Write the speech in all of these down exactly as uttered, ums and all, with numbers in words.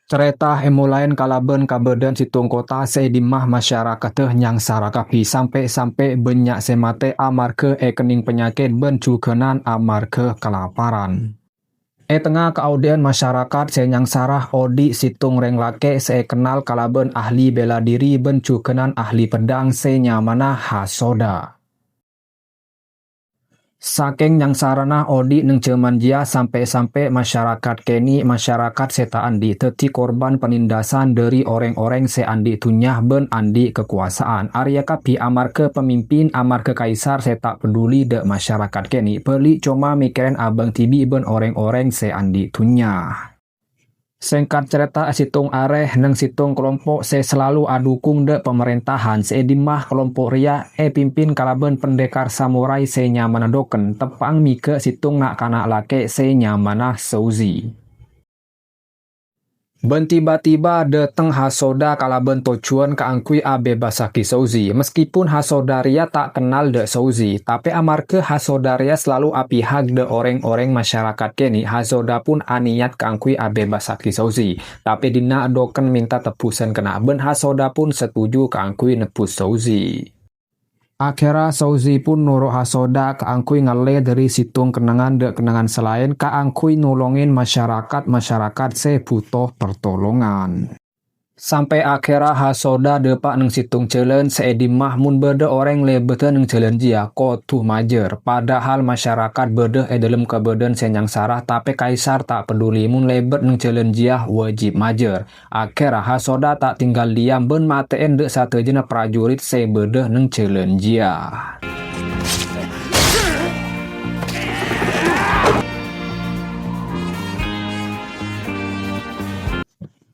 Carèta èmolaè kalabân kabâdâ'ân sèttong kottha sè è dimma masyarakadda nyangsara kabbhi, sampè'-sampè' bânnya' sè matè amarghâ èkennèng panyakèt bân jhughânan amarghâ kalaparan. È tengnga kaodi'ân masyarakat sè nyangsara, odi' sèttong rèng lakè' sè èkennal kalabân ahli bela diri bân jhughânan ahli pedhâng sè nyamana Hasoda. Sakèng nyangsarana odi' neng jhâman jiyâ, sampè'-sampè' masyarakat kènè', masyarakat sè ta' andi', dhâddhi korban panindhasan dhâri orèng-orèng sè andi' dhunnya bân andi' kakobâsa'an. Arèya kabbhi amarghâ pamimpin, amarghâ kaisar sè ta' paduli dâ' masyarakat kènè', bâli' coma mèkkèrè abâng dhibi' bân orèng-orèng sè andi' dhunnya. Sèngkat carèta, è sèttong arè neng sèttong kalompo' sè salalu adhukung dâ' pamarèntahan, sè è dimma kalompo' rèya èpimpin kalabân pendekar samurai sè nyamana Doken, teppa'na mèghâ' sèttong na'-kana' lakè' sè nyamana Souzi. Bân tiba-tiba dâteng Hasoda kalabân tojjhuwân kaangghuy abhebbassaghi Souzi. Maskèpon Hasoda rèya ta' kennal dâ' Souzi, tapè amarghâ Hasoda rèya salalu apihak dâ' orèng-orèng masyarakat kènè', Hasoda pon anèyat kaangghuy abhebbassaghi Souzi. Tapè dinna' Doken mènta tebbhusân kènè' bân Hasoda pon satuju kaangghuy nebbhus Souzi. Akhèrra Souzi pon noro' Hasoda kaangghuy ngallè dhâri sèttong kennengngan dâ' kennengngan sè laèn kaangghuy nolongè masyarakat-masyarakat sè bhuto partolongan. Sampè' akhèrra Hasoda dâpa' neng sèttong jhâlân sè è dimma mon bâdâ orèng lèbâdhâ neng jhâlân jiyâ kodhu majâr, padahal masyarakat bâdâ è dâlem kabâdâ'ân sè nyangsara, tapè kaisar ta' paduli mon lèbât neng jhâlân jiyâ wâjib majâr. Akhèrra Hasoda ta' tinggal diam bân matè'è dâ' sadhâjâna prajurit sè bâdâ neng jhâlân jiyâ.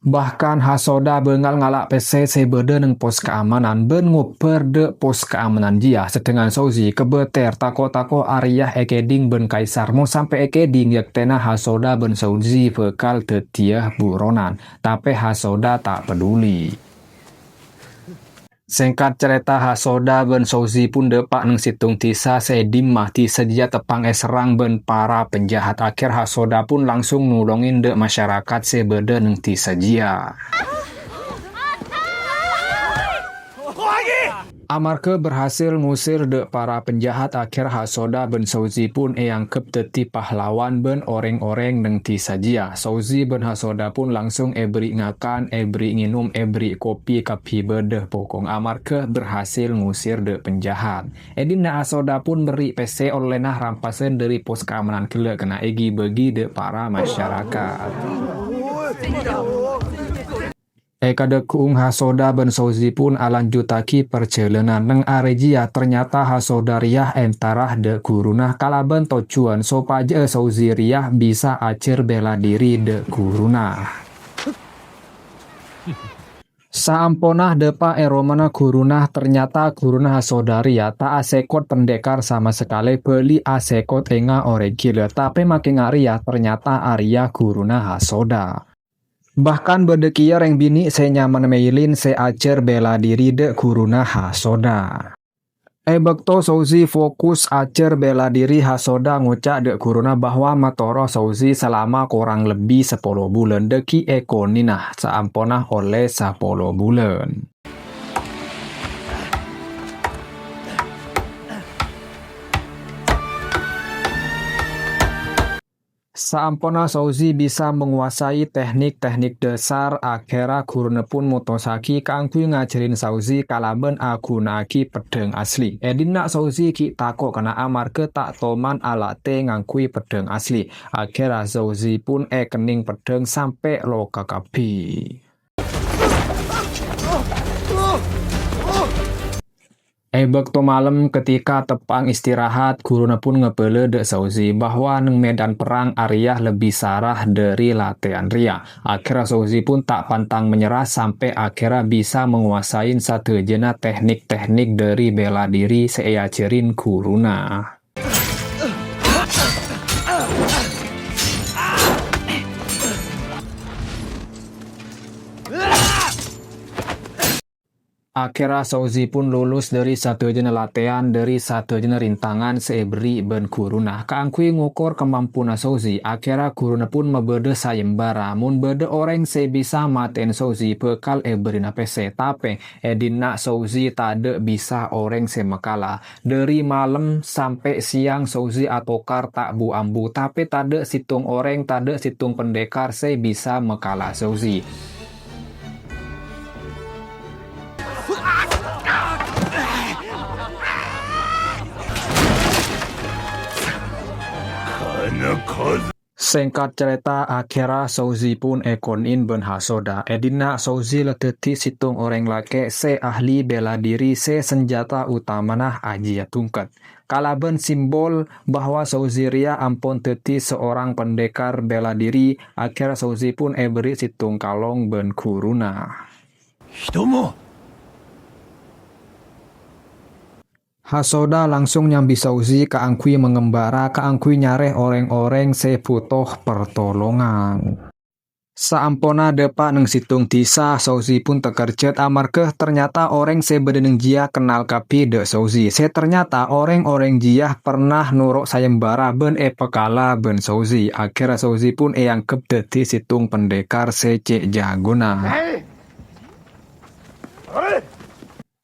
Bahkan Hasoda bângal ngala' pèssè sè bâdâ neng pos kaamanan bân ngobbhâr dâ' pos kaamanan jiyâ, sedangkan Souzi kabâtèr tako'-tako' arèya èkèdhing bân kaisar. Mon sampè' èkèdhing, yâktèna Hasoda bân Souzi bhâkal dhâddhiyâ buronan. Tapè Hasoda ta' paduli. Sèngkat carèta, Hasoda bân Souzi pon dâpa' neng sèttong dhisa sè è dimma dhisa jiyâ teppa'na èserrang bân para penjahat. Akhèr Hasoda pon langsung nolongè dâ' masyarakat sè bâdâ neng dhisa jiyâ. Amarghâ berhasil ngusir dâ' para penjahat, akhèr Hasoda bân Souzi pon èanggep dhâddhi pahlawan bân orèng-orèng neng dhisa jiyâ. Souzi bân Hasoda pon langsung èberri' ngakan, èberri' ngènom, èberri' kopi, kabbhi bâdâ bhokong amarghâ berhasil ngusir dâ' penjahat. È dinna' Hasoda pon berri' pèssè ollèna rampasan dhâri pos kaamanan ghellâ' kènè' èghi-bâghi dâ' para masyarakat. È kadhâggu'ung Hasoda bân Souzi pon alanjuttaghi parjhâlânan. Neng arè jiyâ, ternyata Hasoda rèya èntara dâ' ghuruna kalabân tojjhuwân sopajâ Souzi rèya bisa ajhâr bela diri dâ' ghuruna. Saamponna dâpa' è romana ghuruna, ternyata ghuruna Hasoda rèya ta' asèkot pendekar sama sakalè, bâli asèkot ènga' orèng ghilâ. Tapè makènga' rèya ternyata arèya ghuruna Hasoda. Bahkan bâdâ kèya rèng binè' sè nyamana Meilin sè ajhâr bela diri dâ' ghuruna Hasoda. È bâkto Souzi fokus ajhâr bela diri, Hasoda ngoca' dâ' ghuruna bahwa matoro' Souzi salama korang lebbi sapolo bulân, dâgghi' èkonèna saamponna ollè sapolo bulân. Saamponna Souzi bisa menguasai teknik-teknik dasar, akhèrra ghuruna pon motosaghi kaangghuy ngajhârin Souzi kalabân aghuna'aghi peddhâng asli. È dinna' Souzi ghi' tako' kènè' amarghâ ta' toman alatè ngangghuy peddhâng asli. Akhèrra Souzi pon èkennèng peddhâng sampè' loka kabbhi. È bâkto malem, ketika teppa'na istirahat, ghuruna pon ngabâlâ dâ' Souzi bahwa neng medan perrang arèya lebbi sara dhâri latèyan rèya. Akhèrra Souzi pon ta' pantang menyerah sampè' akhèrra bisa menguasai sadhâjâna teknik-teknik dhâri bela diri sè èajhârin ghuruna. Akhèrra Souzi pun lulus dhâri sadhâjâna latèyan, dhâri sadhâjâna rintangan sè èberri' bân ghuruna. Kaangghuy ngokor kamampowanna Souzi, akhèrra ghuruna pun mabâdâ sayembara. Mon bâdâ orèng sè bisa matè'è Souzi, bhâkal èberri'na pèssè. Tapè, è dinna' Souzi tadâ' bisa orèng sè makala. Dhâri malem sampè' sèyang Souzi atokar ta' bu-ambu, tapè tadâ' sèttong orèng, tadâ' sèttong pendekar sè bisa makala Souzi. Sèngkat carèta, akhèrra Souzi pun èkonè'è bân Hasoda. È dinna' Souzi la dhâddhi sèttong orèng lakè' sè ahli bela diri sè sanjhâta otamana ajiyâ tongket. Kalabân simbol bahwa Souzi rèya ampon dhâddhi seorang pendekar bela diri, akhèrra Souzi pun èberri' sèttong kalong bân ghuruna. Hitomo. Hasoda langsung nyambi Souzi kaangghuy mangembara, kaangghuy nyarè orèng-orèng sè bhuto partolongan. Saamponna dâpa' neng sèttong dhisa, Souzi pun takerjhât amarghâ ternyata orèng sè bâdâ neng jiyâ kennal kabbhi dâ' Souzi. Sè ternyata orèng-orèng jiyâ pernah noro' sayembara bân èpakala bân Souzi. Akhèrra Souzi pun èangghep dhâddhi sèttong pendekar sè cè' jhâghuna.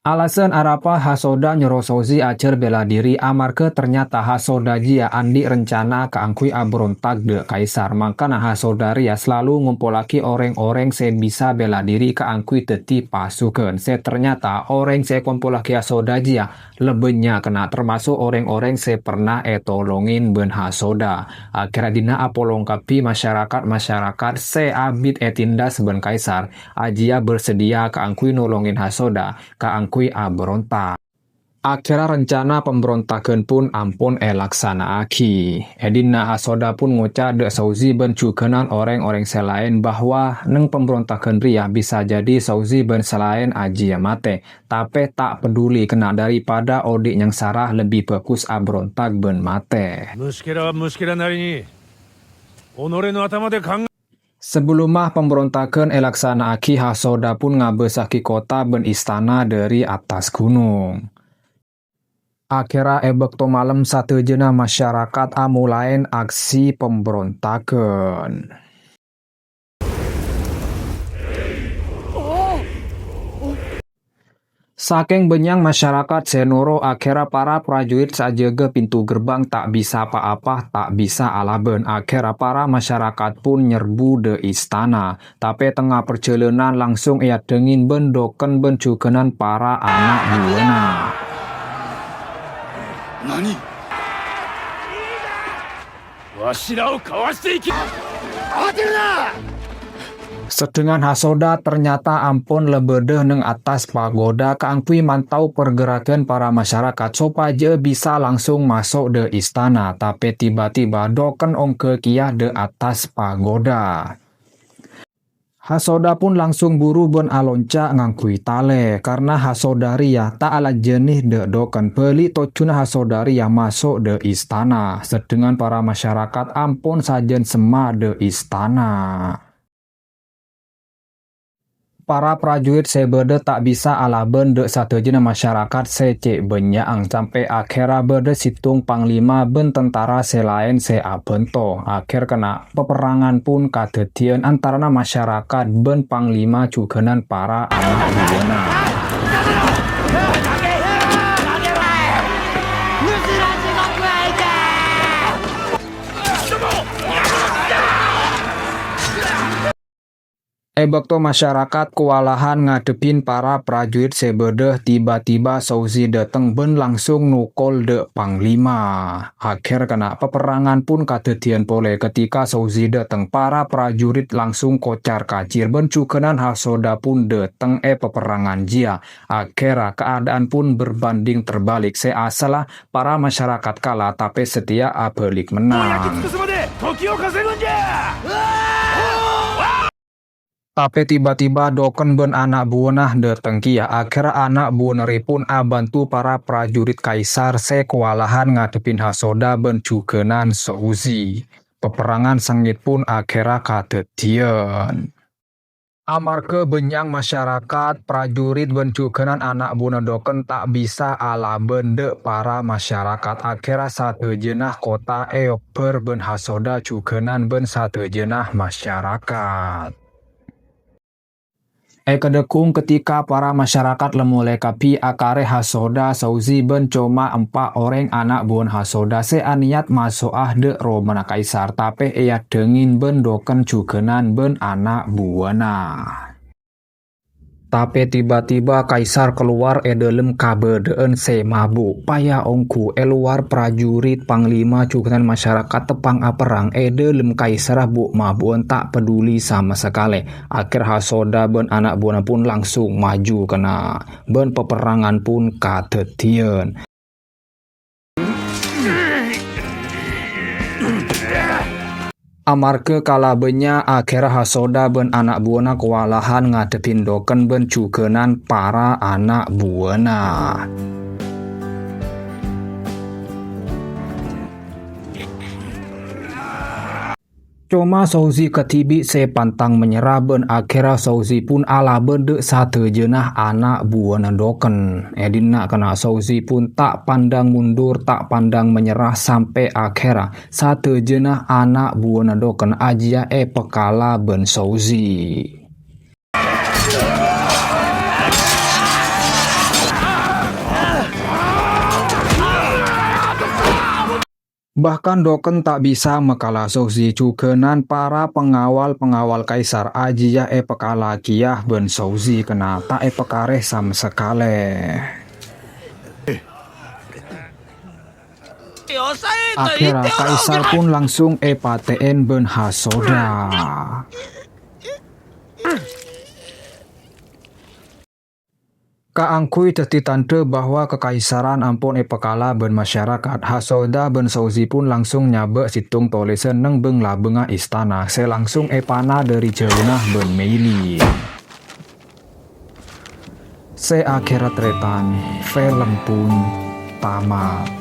Alasan arapa Hasoda nyoro Souzi ajhâr bela diri? Amarghâ ternyata Hasoda jiyâ andi' rencana kaangghuy abrontak dâ' Kaisar. Mangkana Hasoda rèya salalu ngompollaghi orèng-orèng sè bisa bela diri kaangghuy dhâddhi pasughân. Sè ternyata orèng sè èkompollaghi Hasoda jiyâ la bânnya' kenna', termaso' orèng-orèng sè pernah ètolongè bân Hasoda. Akhèrra dinna' apolong kabbhi masyarakat-masyarakat sè abit ètindas bân Kaisar. Ajiyâ bersedia kaangghuy nolongè Hasoda kaangghuy abrontak. Akhèrra rencana pambrontaghân pun ampon èlaksana'aghi. È dinna' Hasoda pun ngoca' dâ' Souzi bân jhughânan orèng-orèng sè laèn bahwa neng pambrontaghân rèya bisa jadi Souzi bân sè laèn ajiyâ matè. Tapè ta' paduli, kenna' daripada odi' nyangsara lebbi bhâghus abrontak bân matè. 虫けらは虫けらなりに、己の頭で考え Sabellunna pambrontaghân èlaksana'aghi, Hasoda pun ngabâsaghi kottha bân istana dhâri attas ghunong. Akhèrra è bâkto malem, sadhâjâna masyarakat amolaè aksi pambrontaghân. Sakèng bânnya'na masyarakat sè noro', akhèrra para prajurit sè ajâgâ pintu gerbang ta' bisa pa-apa, ta' bisa alabân. Akhèrra para masyarakat pun nyerbu dâ' istana. Tapè tengnga parjhâlânan langsung èaddhângè bân dhukon bân jhughânan para ana' buwâna. Nani? Sedangkan Hasoda ternyata ampon la bâdâ neng attas pagoda kaangghuy mantau pergerakan para masyarakat sopajâ bisa langsung maso' dâ' istana, tapè tiba-tiba dhukon ongghâ kèya dâ' attas pagoda. Hasoda pun langsung buru bân alonca' ngangghuy talè, karna Hasoda rèya ta' alajânè dâ' dhukon. Bâli' tojjhuna Hasoda rèya maso' dâ' istana, sedangkan para masyarakat ampon sajân semma dâ' istana. Para prajurit sè bâdâ ta' bisa alabân dâ' sadhâjâna masyarakat sè cè' bânnya'na, sampè' akhèrra bâdâ sèttong panglima bân tentara sè laèn sè abhânto. Akhèr kèna' paperrangan pun kadhâddhiyân antarana masyarakat bân panglima jhughânan para ana' buwâna. È bâkto masyarakat kowalahan ngadhebbhi para prajurit sè bâdâ, tiba-tiba Souzi dâteng bân langsung nokol dâ' panglima. Akhèr kèna' paperrangan pun kadhâddhiyân polè. Ketika Souzi dâteng, para prajurit langsung kocar-kacir bân jhughânan Hasoda pun dâteng è paperrangan jiyâ. Akhèrra keadaan pun berbanding terbalik. Sè asalla para masyarakat kala, tapè satèya abâlik mennang. Tapè tiba-tiba dhukon bân ana' buwâna dâteng kèya. Akhèrra ana' buwâna rèpon abhânto para prajurit Kaisar sè kowalahan ngadhebbhi Hasoda bân jhughânan Souzi. Paperrangan sengngèt pun akhèrra kadhâddhiyân. Amarghâ bânnya'na masyarakat, prajurit bân jhughânan ana' buwâna Dokèn ta' bisa alabân dâ' para masyarakat. Akhèrra sadhâjâna kottha èobbhâr bân Hasoda jhughânan bân sadhâjâna masyarakat. È kadhâkung ketika para masyarakat la molè kabbhi akarè Hasoda, Sauzi bân coma empa' orèng ana' buwâna Hasoda sè anèyat maso'a dâ' romana Kaisar, tapè èaddhângin bân Dokèn jhughânan bân ana' buwâna. Tapè tiba-tiba Kaisar kalowar è dâlem kabâdâ'ân sè mabu'. Paya ongghu è lowar prajurit, panglima, jhughânan masyarakat teppa'na aperrang è dâlem Kaisarra bu'-mabu'ân ta' paduli sama sakalè. Akhèr Hasoda bân ana' buwâna pun langsung maju kèna, bân paperrangan pun kadhâddhiyân. Amarghâ kala bânnya', akhèrra Hasoda bân ana' buwâna kowalahan ngadhebbhi Dokèn bân jhughânan para ana' buwâna. Coma Sauzi kadhibi' sè pantang manyerra bân akhèrra Sauzi pun alabân dâ' sadhâjâna ana' buwâna Dokèn. È dinna' kèna Sauzi pun ta' pandang mundur, ta' pandang manyerra sampè' akhèrra sadhâjâna ana' buwâna Dokèn ajiyâ èpakala bân Sauzi. Bahkan Dokèn ta' bisa makala Sauzi, jhughânan para pangawal-pangawal Kaisar ajiyâ èpakala kèya bân Sauzi kèna ta' èpakarè sama sakalè. Akhèrra Kaisar pun langsung èpatè'è bân Hasoda. Kaangghuy dhâddhi tandhâ bahwa kakaisaran ampon èpakala bân masyarakat, Hasoda bân Sauzi pun langsung nyabâ' sèttong tolèsan neng bâng-labângnga istana sè langsung èpana dâri jhâuna bân Meili. Sè akhèrra tarètan, film pun tamat.